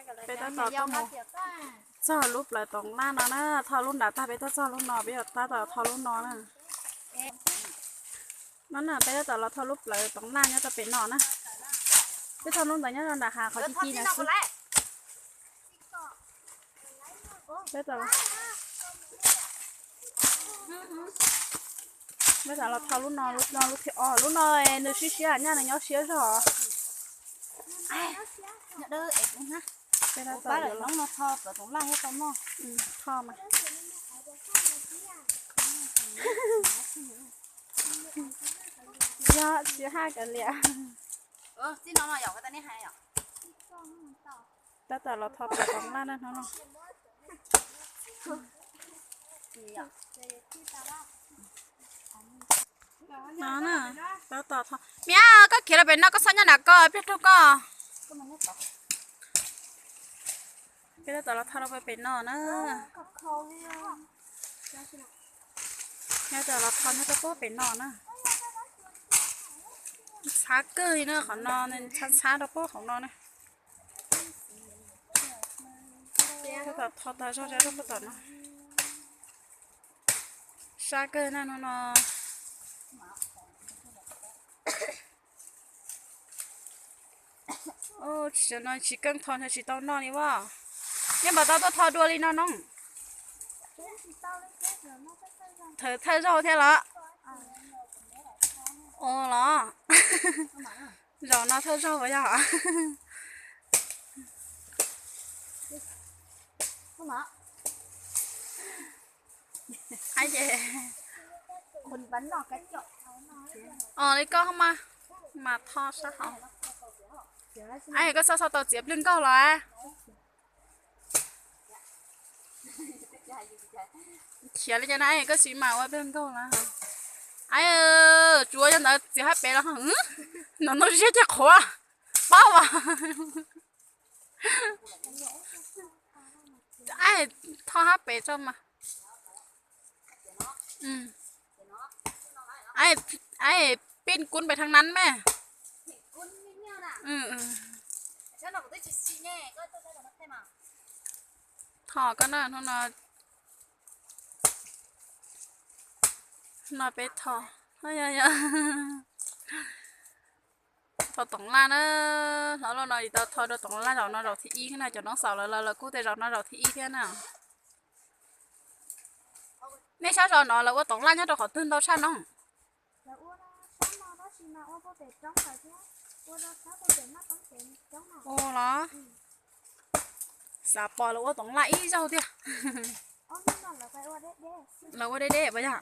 Peb tab tom tuaj mus txog lub plawv toov laj no na, tho lub nrad tag peb tuaj txog lub no, peb yuav tab tom tho lub no na. No na, peb tab tom los tho lub plawv toov laj nyob rau pem no na. Peb tho lub ntawd nyob rau nram hav qhov ci ci no xwb. Peb, peb los tho lub no, lub no lub thib ob, lub no nws siab siab nyaj nws nyob siab zog. Peb tab tom los tho mas. Yog tsis haj kav liam. Tab tom los tho plawv toov laj na hnub no. No na, tab tom tho. Miab, koj khiav los pem no, koj txhob nyob nram ko, pliag raug koj. Peb tab tom los tho rau pem no na. Peb tab tom los tho nyob rau pem no na. Ntxhab kawg li na, qhov no ntxhab ntxhab rau pem hauv no na. Tab tom tho tag zog rau pem tom no. Sab kawg na no no. Tsis, no tsis keej tho ntshe tsis tau noj li as. Nej puas tau tuaj tho dua li no no? Thawj, thawj zaug thiab los? Ua los? Zaum no thawj zaug yog? Os, li koj mas, mas tho sab hauv. Koj xav xav tau txiav nplooj nkaug los? Khiav li cas na, koj tsis mam ua nplooj nkaug los? Tsuav yog ntawd txiav hab pem los, no no ziab ceg qhuav, paub as. Tho hab pem tso mas. Pij kub pem thaj nab mas. Tho koj na, hnub no peb tho, tho toov laj na. Hnub no tau tho rau toov laj zaum no zaum thib ib na, cov noob xaus lawv los lawv kuj tias zaum no zaum thib ib thiab na. Nej sab zos no lawv ua toov laj nyob rau qhov twg ntau tshaj no? Ua los? Xav pom lawv ua toov laj ib zaug tiag. Lawv ua deb deb puas yog?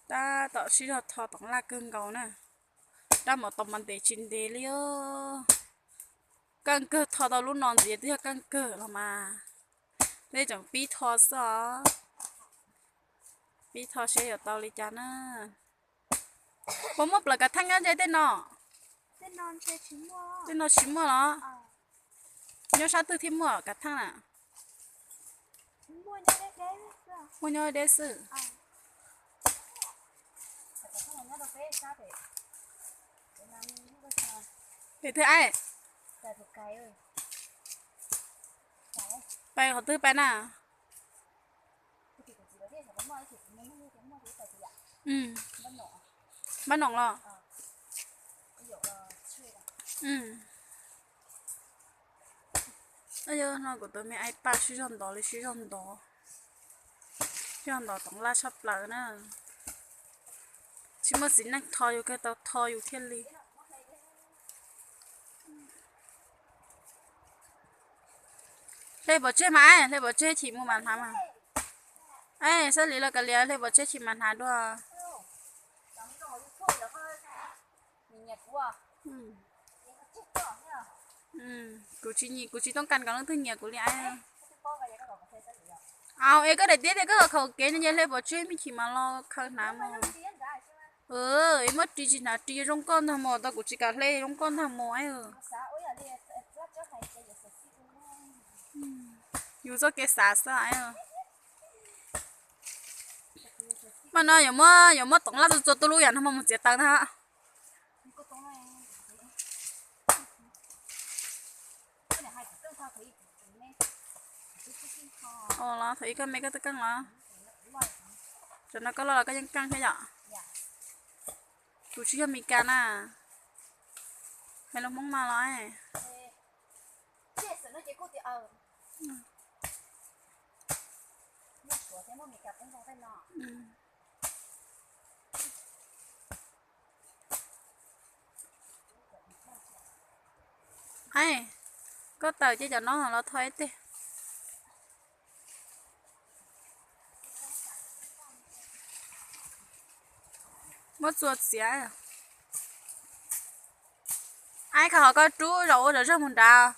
Tab tom sib zog tho toov laj kawg nkaus na. Rab mov tau mas ntev tsis ntev li. Keej kawg, tho tau lub no ntxiv twb yog keej kawg los mas. Peb tseem pib tho xwb os. Pib tho seb yuav tau li cas na. Puas muaj plaws kav theej nyob ze tej no? Tej no tsis muaj los? Nyob sab twg thiaj muaj kav theej na? Muaj nyob deb xwb. Pem twg ai? Pais qhov twg pais na? Npab noom los? Yog no kuv tus me aib paj sib zog ntov li sib zog ntov, sib zog ntov toov laj tshaj plaws na. Tsis muaj txiv neej tho yus kawg tau tho yus thiaj li. Hle pov tseg mas, hle pov tseg chim mus mas hnav mas. Xab Lis los kav liam, hle pov tseg chim mas hnav dua. Kuv tsis nyiam, kuv tsis tooj kas kom leej twg nyiam kuv li. Au, es koj daim tiab tias koj khaum kev no ces hle pov tseg me chim mas los khaws hnav mus. Es muab ris tsis hnav ris zoo nkauj ntag mus, tau kuv tsis kam hle zoo nkauj ntag mus. Yus txoj kev xav xwb. Mas no yuav muab, yuav muab toov laj txua txua tuj lub yam no mas mus txiav taws ntag. Los thaum ib koj me koj twb keej los? Tam no koj loj los koj yeej keej thiab yom? Kuv tsis yog Mes Kas na, hais lus Hmoob mas los. Ai, koj tawm ces cov no los tho ib teg. Muab txua txiav. Ai, koj ho koj rub zaum ua zog mus nrad.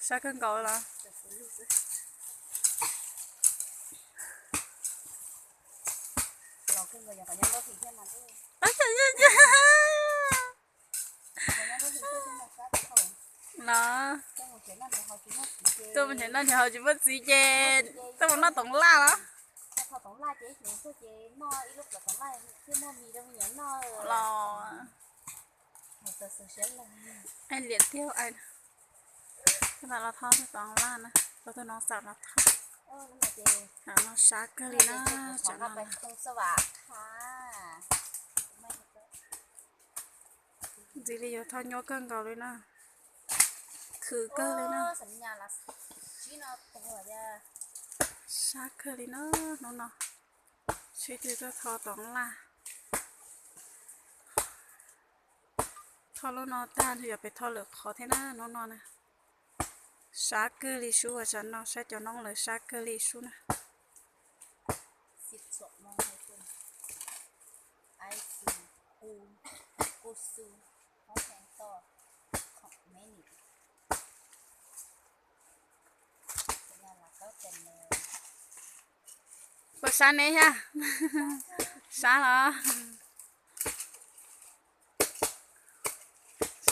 Sab kawg nkaus los. No, tuaj mus nrhiav noj nrhiav haus tsis muaj txiv ces tuaj mus noj toov laj los? Los, liam tiag. Los tho toov laj na, tau tus no xam los tho. No sab kawg li na, tsam no ntxim li yuav tho nyuaj kawg nkaus li na, khwv kawg li na. Sab kawg li na, hnub no sib tw tuaj tho toov laj. Tho lub no tag ntshe yuav pem tho lwm qhov thiab na hnub no na. Sab kawg li sub as, tsam no saib cov noob lawv sab kawg li sub na. Puas sab neb thiab? Sab los?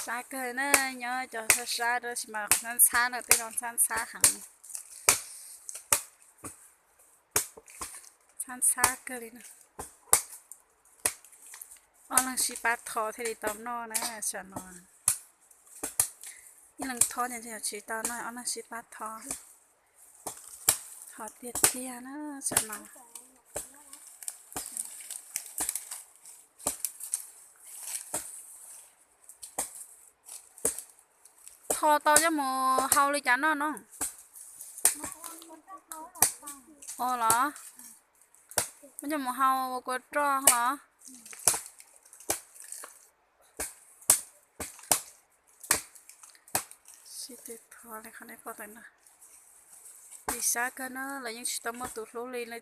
Sab kawg na, nyob cov sab sab tab sis mas ntxhab ntxhab na, tej no ntxhab ntxhab heev. Ntxhab ntxhab kawg li na. Ob leeg sib pab tho thiaj li tau noj na, tsam no ib leeg tho ces tsis tau noj, ob leeg sib pab tho. Tho tiag tiag na, tsam no. Tho tau coj mus hau li cas noj no? Ua los? Muab coj mus hau ua kua roj los? Sib tw tho li qhov nej pom ntawm no. Li sab kawg na, lawv yeej tsis tau muaj tus hlub li,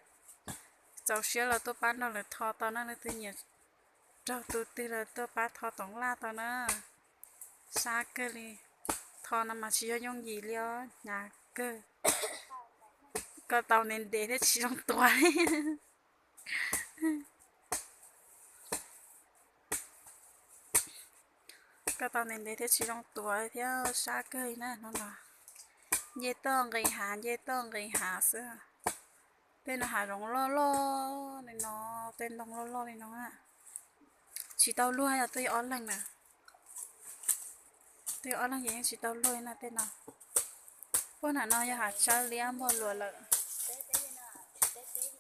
txaus siab los tuaj pab nrog lawv tho tau na, leej twg nyiam raug tus twg los tuaj pab tho toov laj tau na. Sab kawg li, tho no mas tsis yog yooj yim li os, hnyav kawg. Koj tau ntev ntev thiab tsis zoo tuav. Koj tau ntev ntev thiab tsis zoo tuav thiab sab kawg li na hnub no. Nce toj nqis hav, nce toj nqis hav xwb. Tej no hav zoov loj loj li no, tej ntoo loj loj li no. Tsis tau luag yog tuaj ob leeg na. Tuaj ob leeg ces yeej tsis tau luag li na tej no. Puag nram no yog hav tsawb liab npog luas lawm.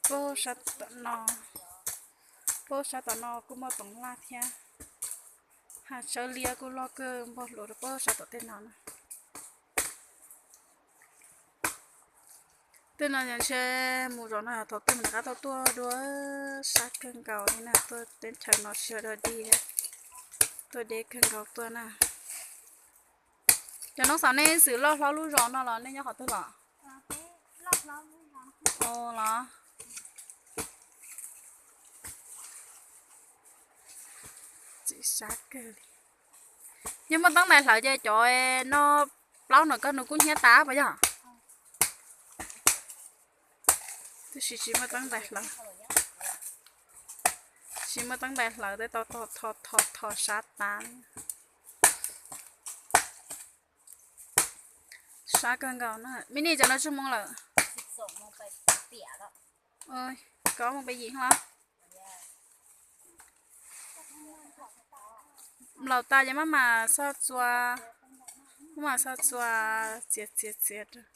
Puag sab tom no, puag sab tom no kuj muaj toov laj thiab. Hav tsawb liab kuj loj kawg npog hluas rau puag sab tom tej no na. Tej no ntshe mus zov no thaum twg mus rov qab tau tuaj dua, sab kawg nkaus li na, tuaj teb chaws no sib dog dig, tuaj deb kawg nkaus tuaj na. Cov noob xaum nej xwm loj hlob lub zos no los nej nyob qhov twg los? Los. Txiv sab kawg li. Yog muaj teeb ntais hlawv ces cov no plaub no koj nws kuj hnyiab tas puas yog? Tab sis tsis muaj teeb ntais hlawv, tsis muaj teeb ntais hlawv tej tau tho tho tho sab tas li. Tab kawg nkaus na. Mini cov no tsawg moo lawm? Kaum moos peb yim los? Laus tas ces maj mam xauj txua, maj mam xauj txua txiav txiav txiav rau.